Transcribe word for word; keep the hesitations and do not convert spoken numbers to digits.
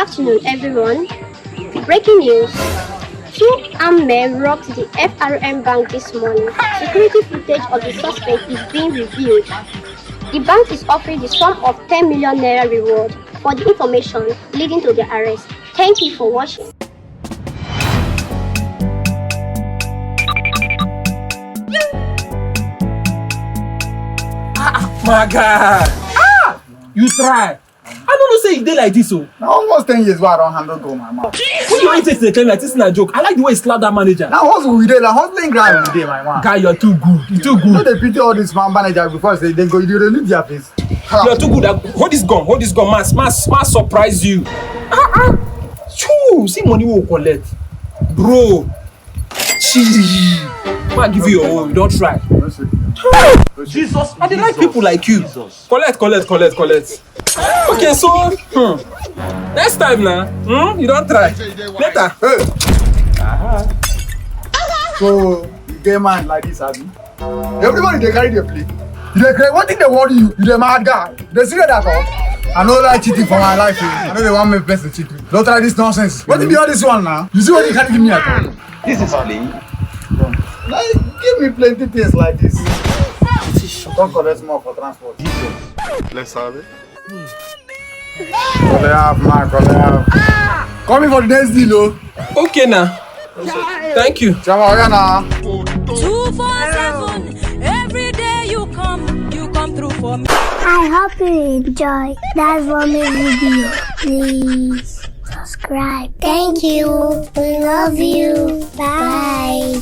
Afternoon, everyone. Breaking news. Two armed men robbed the F R M bank this morning. Security footage of the suspect is being reviewed. The bank is offering the sum of ten million naira reward for the information leading to the arrest. Thank you for watching. My guy, ah, you try. I don't know say e dey like this o. Na almost ten years wey I don handle go, my man. Who you want to dey tell me like this na joke? I like the way you slap that manager. Na hustle we dey, na hustling grind we dey, my man. Guy, you're too good. You're too No good. dey pity all this man manager before say dem go dey look their face. You're too good. Hold this gun. Hold this gun. Man, man, man surprise you. Ah ah. Choo, see money we collect, bro. Chee. Man give you your own. You don't try. No shake. Jesus. I dey like people like you. Collect, collect, collect, collect. Okay, so hmm, next time now, hmm, you don't try. Later. Hey. So you get mind like this, abi? Everybody dey carry dey play. You dey craze. Wetin dey worry you? You dey mad guy. You dey serious at all? I no like cheating for my life o. I no dey wan make person cheat me. No try this nonsense. Wetin be all this one now? You see wetin you carry give me at all? This is playing. Like, give me plenty things like this. Come collect small for transport. Let's have it. Collect half, man, collect half. Coming for the next deal o. Okay now. Thank you. Jama, oya na. Two four seven. Every day you come, you come through for me. I hope you enjoy that vomit video. Please subscribe. Thank you. We love you. Bye.